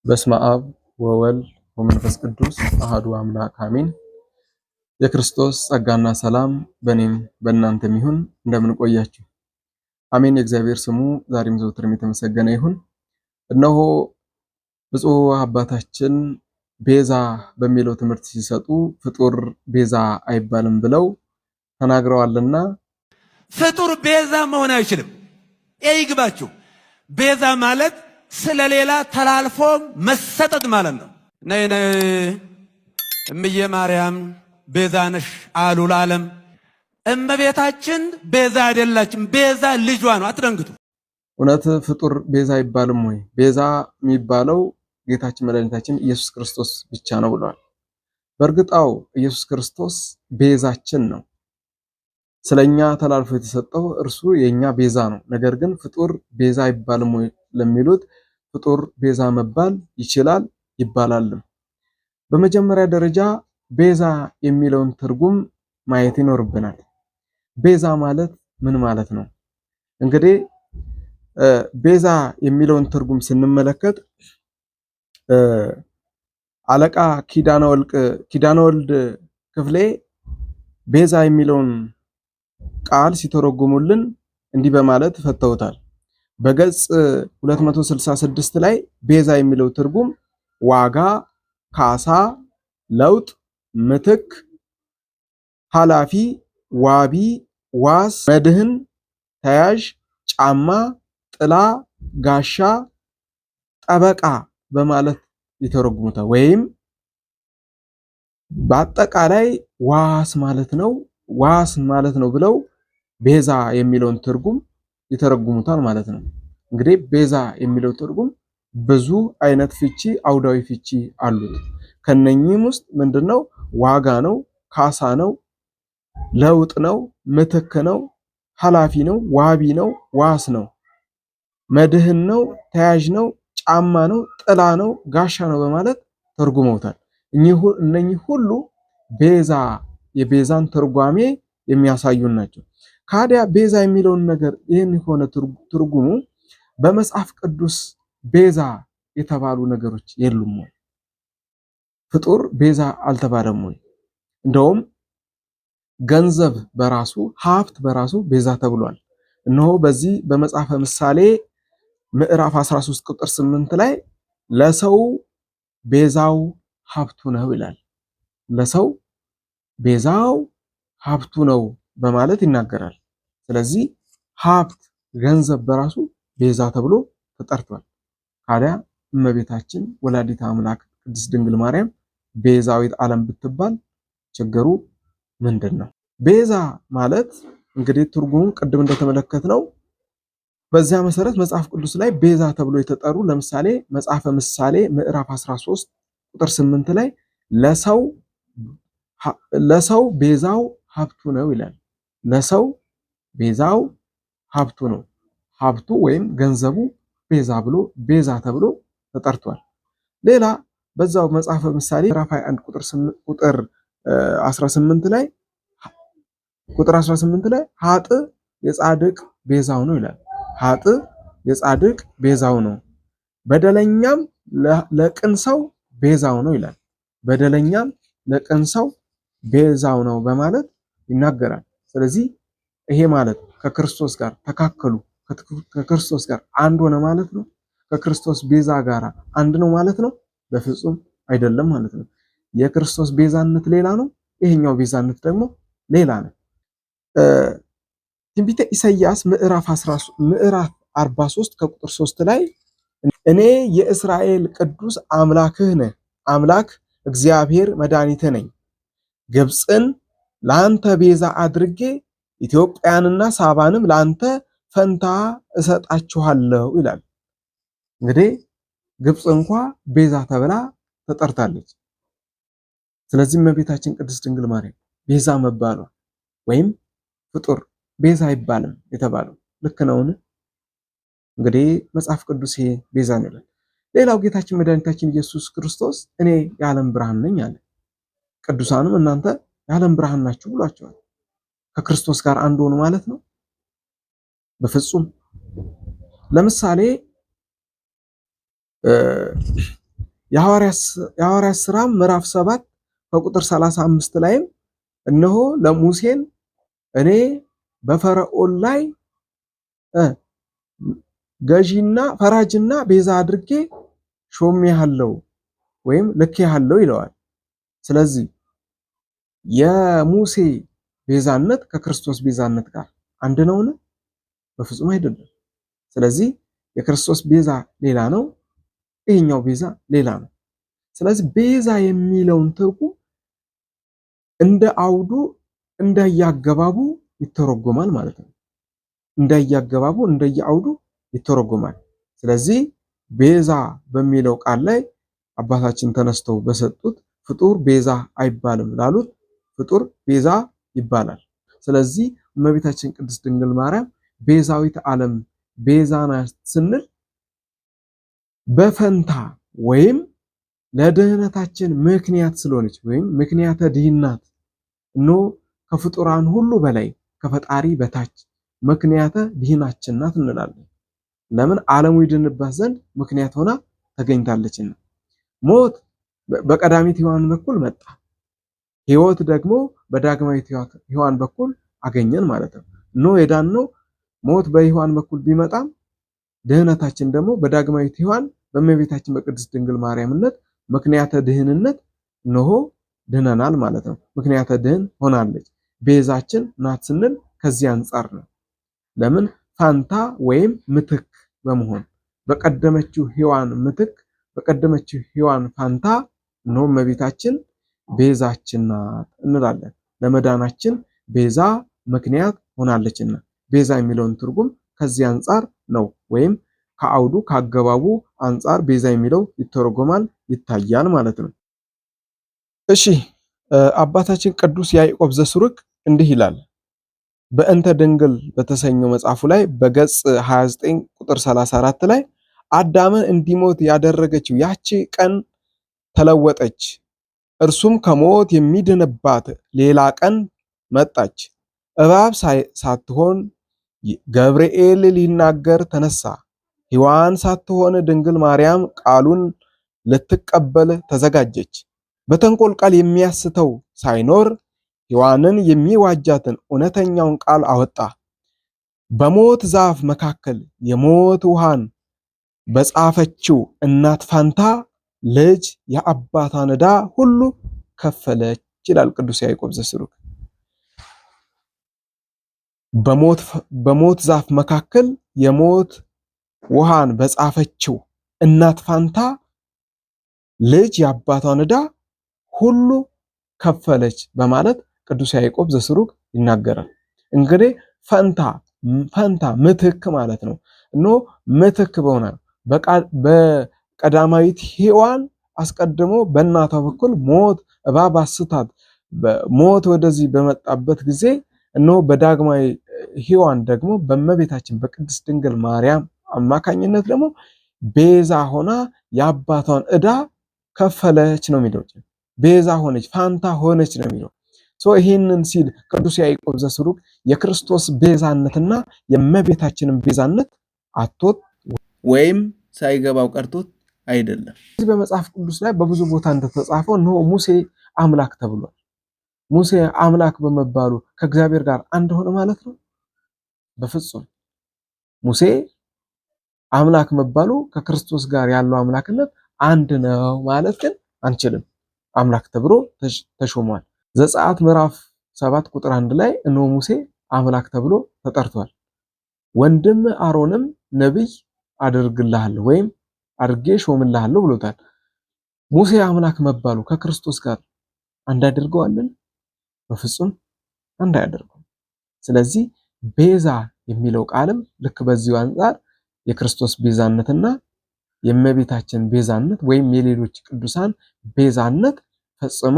በስመ አብ ወወልድ ወመንፈስ ቅዱስ አሐዱ አምላክ አሜን። የክርስቶስ ጸጋና ሰላም በእኔም በእናንተም ይሁን። እንደምን ቆያችሁ? አሜን። የእግዚአብሔር ስሙ ዛሬም ዘወትርም የተመሰገነ ይሁን። እነሆ ብፁዕ አባታችን ቤዛ በሚለው ትምህርት ሲሰጡ ፍጡር ቤዛ አይባልም ብለው ተናግረዋልና ፍጡር ቤዛ መሆን አይችልም። ይግባችሁ። ቤዛ ማለት ስለሌላ ተላልፎ መሰጠት ማለት ነው። ነይ ነይ እምዬ ማርያም ቤዛ ነሽ አሉ ለዓለም። እመቤታችን ቤዛ አይደላችም። ቤዛ ልጇ ነው። አትደንግጡ። እውነት ፍጡር ቤዛ አይባልም ወይ? ቤዛ የሚባለው ጌታችን መድኃኒታችን ኢየሱስ ክርስቶስ ብቻ ነው ብለዋል። በእርግጣው ኢየሱስ ክርስቶስ ቤዛችን ነው። ስለኛ ተላልፎ የተሰጠው እርሱ የኛ ቤዛ ነው። ነገር ግን ፍጡር ቤዛ አይባልም ወይ ለሚሉት ፍጡር ቤዛ መባል ይችላል ይባላልም። በመጀመሪያ ደረጃ ቤዛ የሚለውን ትርጉም ማየት ይኖርብናል። ቤዛ ማለት ምን ማለት ነው? እንግዲህ ቤዛ የሚለውን ትርጉም ስንመለከት አለቃ ኪዳነ ወልድ ክፍሌ ቤዛ የሚለውን ቃል ሲተረጉሙልን እንዲህ በማለት ፈተውታል። በገጽ 266 ላይ ቤዛ የሚለው ትርጉም ዋጋ፣ ካሳ፣ ለውጥ፣ ምትክ፣ ኃላፊ፣ ዋቢ፣ ዋስ፣ መድህን፣ ተያዥ፣ ጫማ፣ ጥላ፣ ጋሻ፣ ጠበቃ በማለት ይተረጉሙታል። ወይም በአጠቃላይ ዋስ ማለት ነው ዋስ ማለት ነው ብለው ቤዛ የሚለውን ትርጉም ይተረጉሙታል ማለት ነው። እንግዲህ ቤዛ የሚለው ትርጉም ብዙ አይነት ፍቺ፣ አውዳዊ ፍቺ አሉት። ከነኚህም ውስጥ ምንድነው? ዋጋ ነው፣ ካሳ ነው፣ ለውጥ ነው፣ ምትክ ነው፣ ኃላፊ ነው፣ ዋቢ ነው፣ ዋስ ነው፣ መድህን ነው፣ ተያዥ ነው፣ ጫማ ነው፣ ጥላ ነው፣ ጋሻ ነው በማለት ተርጉመውታል። እነኚህ ሁሉ ቤዛ የቤዛን ትርጓሜ የሚያሳዩን ናቸው። ካዲያ ቤዛ የሚለውን ነገር ይህን የሆነ ትርጉሙ በመጽሐፍ ቅዱስ ቤዛ የተባሉ ነገሮች የሉም ወይ? ፍጡር ቤዛ አልተባለም ወይ? እንደውም ገንዘብ በራሱ ሀብት በራሱ ቤዛ ተብሏል። እነሆ በዚህ በመጽሐፈ ምሳሌ ምዕራፍ 13 ቁጥር 8 ላይ ለሰው ቤዛው ሀብቱ ነው ይላል። ለሰው ቤዛው ሀብቱ ነው በማለት ይናገራል። ስለዚህ ሀብት ገንዘብ በራሱ ቤዛ ተብሎ ተጠርቷል። ታዲያ እመቤታችን ወላዲተ አምላክ ቅድስት ድንግል ማርያም ቤዛዊት ዓለም ብትባል ችግሩ ምንድን ነው? ቤዛ ማለት እንግዲህ ትርጉሙን ቅድም እንደተመለከትነው በዚያ መሰረት መጽሐፍ ቅዱስ ላይ ቤዛ ተብሎ የተጠሩ ለምሳሌ መጽሐፈ ምሳሌ ምዕራፍ 13 ቁጥር 8 ላይ ለሰው ቤዛው ሀብቱ ነው ይላል። ለሰው ቤዛው ሀብቱ ነው። ሀብቱ ወይም ገንዘቡ ቤዛ ብሎ ቤዛ ተብሎ ተጠርቷል። ሌላ በዛው መጽሐፈ ምሳሌ ምዕራፍ 21 ቁጥር 18 ላይ ቁጥር 18 ላይ ሀጥ የጻድቅ ቤዛው ነው ይላል። ሀጥ የጻድቅ ቤዛው ነው፣ በደለኛም ለቅን ሰው ቤዛው ነው ይላል። በደለኛም ለቅን ሰው ቤዛው ነው በማለት ይናገራል። ስለዚህ ይሄ ማለት ከክርስቶስ ጋር ተካከሉ፣ ከክርስቶስ ጋር አንድ ሆነ ማለት ነው። ከክርስቶስ ቤዛ ጋር አንድ ነው ማለት ነው? በፍጹም አይደለም ማለት ነው። የክርስቶስ ቤዛነት ሌላ ነው፣ ይሄኛው ቤዛነት ደግሞ ሌላ ነው። ትንቢተ ኢሳይያስ ምዕራፍ 43 ከቁጥር 3 ላይ እኔ የእስራኤል ቅዱስ አምላክህ ነህ አምላክ እግዚአብሔር መድኃኒትህ ነኝ፣ ግብፅን ለአንተ ቤዛ አድርጌ ኢትዮጵያንና ሳባንም ለአንተ ፈንታ እሰጣችኋለሁ ይላል። እንግዲህ ግብፅ እንኳ ቤዛ ተብላ ተጠርታለች። ስለዚህ እመቤታችን ቅድስት ድንግል ማርያም ቤዛ መባሏ ወይም ፍጡር ቤዛ አይባልም የተባለው ልክ ነውን? እንግዲህ መጽሐፍ ቅዱስ ይሄ ቤዛ ነው ይላል። ሌላው ጌታችን መድኃኒታችን ኢየሱስ ክርስቶስ እኔ የዓለም ብርሃን ነኝ አለ። ቅዱሳንም እናንተ የዓለም ብርሃን ናችሁ ብሏቸዋል። ከክርስቶስ ጋር አንድ ሆኑ ማለት ነው? በፍጹም። ለምሳሌ የሐዋርያት ሥራ ምዕራፍ 7 ከቁጥር 35 ላይም እነሆ ለሙሴን እኔ በፈርዖን ላይ ገዢና ፈራጅና ቤዛ አድርጌ ሾሜሃለሁ ወይም ልኬሃለሁ ይለዋል። ስለዚህ የሙሴ ቤዛነት ከክርስቶስ ቤዛነት ጋር አንድ ነውን? በፍጹም አይደለም። ስለዚህ የክርስቶስ ቤዛ ሌላ ነው፣ ይሄኛው ቤዛ ሌላ ነው። ስለዚህ ቤዛ የሚለውን ትርጉም እንደ አውዱ እንደያገባቡ ይተረጎማል ማለት ነው። እንደያገባቡ እንደየአውዱ ይተረጎማል። ስለዚህ ቤዛ በሚለው ቃል ላይ አባታችን ተነስተው በሰጡት ፍጡር ቤዛ አይባልም ላሉት ፍጡር ቤዛ ይባላል። ስለዚህ እመቤታችን ቅድስት ድንግል ማርያም ቤዛዊት ዓለም ቤዛ ናት ስንል በፈንታ ወይም ለድህነታችን ምክንያት ስለሆነች ወይም ምክንያተ ድህናት እኖ ከፍጡራን ሁሉ በላይ ከፈጣሪ በታች ምክንያተ ድህናችን ናት እንላለን። ለምን ዓለሙ ይድንባት ዘንድ ምክንያት ሆና ተገኝታለችና። ሞት በቀዳሚት ሔዋን በኩል መጣ፣ ሕይወት ደግሞ በዳግማዊት ሔዋን በኩል አገኘን ማለት ነው። ኖ የዳነው ሞት በሔዋን በኩል ቢመጣም ድህነታችን ደግሞ በዳግማዊት ሔዋን በእመቤታችን በቅድስት ድንግል ማርያምነት ምክንያተ ድህንነት እነሆ ድነናል ማለት ነው። ምክንያተ ድህን ሆናለች ቤዛችን ናት ስንል ከዚህ አንጻር ነው። ለምን ፋንታ ወይም ምትክ በመሆን በቀደመችው ሔዋን ምትክ በቀደመችው ሔዋን ፋንታ እነሆ እመቤታችን ቤዛችን ናት እንላለን። ለመዳናችን ቤዛ ምክንያት ሆናለችና ቤዛ የሚለውን ትርጉም ከዚህ አንጻር ነው ወይም ከአውዱ ከአገባቡ አንጻር ቤዛ የሚለው ይተረጎማል ይታያል ማለት ነው። እሺ አባታችን ቅዱስ ያዕቆብ ዘስሩግ እንዲህ ይላል። በእንተ ድንግል በተሰኘው መጽሐፉ ላይ በገጽ 29 ቁጥር 34 ላይ አዳምን እንዲሞት ያደረገችው ያቺ ቀን ተለወጠች፣ እርሱም ከሞት የሚድንባት ሌላ ቀን መጣች። እባብ ሳትሆን ገብርኤል ሊናገር ተነሳ። ሔዋን ሳትሆን ድንግል ማርያም ቃሉን ልትቀበል ተዘጋጀች። በተንኮል ቃል የሚያስተው ሳይኖር ሔዋንን የሚዋጃትን እውነተኛውን ቃል አወጣ። በሞት ዛፍ መካከል የሞት ውሃን በጻፈችው እናት ፋንታ ልጅ የአባቷን ዕዳ ሁሉ ከፈለች ይላል ቅዱስ ያዕቆብ ዘስሩግ። በሞት ዛፍ መካከል የሞት ውሃን በጻፈችው እናት ፋንታ ልጅ የአባቷን ዕዳ ሁሉ ከፈለች በማለት ቅዱስ ያዕቆብ ዘስሩግ ይናገራል። እንግዲህ ፈንታ ፈንታ ምትክ ማለት ነው። እኖ ምትክ በሆነ በቀዳማዊት ሔዋን አስቀድሞ በእናቷ በኩል ሞት እባብ አስታት ሞት ወደዚህ በመጣበት ጊዜ እነሆ በዳግማዊ ሔዋን ደግሞ በእመቤታችን በቅድስት ድንግል ማርያም አማካኝነት ደግሞ ቤዛ ሆና የአባቷን ዕዳ ከፈለች ነው የሚለው። ቤዛ ሆነች፣ ፋንታ ሆነች ነው የሚለው። so ይሄንን ሲል ቅዱስ ያዕቆብ ዘስሩግ የክርስቶስ ቤዛነትና የእመቤታችንን ቤዛነት አቶት ወይም ሳይገባው ቀርቶት አይደለም። እዚህ በመጽሐፍ ቅዱስ ላይ በብዙ ቦታ እንደተጻፈው እነሆ ሙሴ አምላክ ተብሏል። ሙሴ አምላክ በመባሉ ከእግዚአብሔር ጋር አንድ ሆነ ማለት ነው? በፍጹም። ሙሴ አምላክ መባሉ ከክርስቶስ ጋር ያለው አምላክነት አንድ ነው ማለት ግን አንችልም። አምላክ ተብሎ ተሾሟል። ዘጸአት ምዕራፍ 7 ቁጥር 1 ላይ እነሆ ሙሴ አምላክ ተብሎ ተጠርቷል። ወንድም አሮንም ነብይ አደርግልሃለሁ ወይም አድርጌ ሾምልሃለሁ ብሎታል። ሙሴ አምላክ መባሉ ከክርስቶስ ጋር አንድ አድርገዋልን? በፍጹም አንድ አያደርገውም። ስለዚህ ቤዛ የሚለው ቃልም ልክ በዚሁ አንጻር የክርስቶስ ቤዛነትና የእመቤታችን ቤዛነት ወይም የሌሎች ቅዱሳን ቤዛነት ፈጽሞ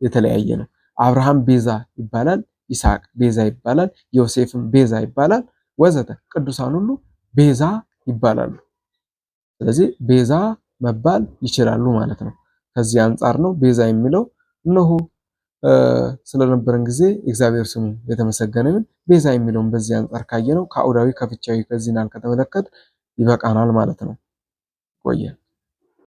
የተለያየ ነው። አብርሃም ቤዛ ይባላል፣ ይስሐቅ ቤዛ ይባላል፣ ዮሴፍም ቤዛ ይባላል፣ ወዘተ ቅዱሳን ሁሉ ቤዛ ይባላሉ። ስለዚህ ቤዛ መባል ይችላሉ ማለት ነው። ከዚህ አንጻር ነው ቤዛ የሚለው። እነሆ ስለነበረን ጊዜ እግዚአብሔር ስሙ የተመሰገነ ይሁን። ቤዛ የሚለውን በዚህ አንጻር ካየነው ከአውዳዊ ከፍቻዊ ከዚህናል ከተመለከት ይበቃናል ማለት ነው። ቆየ።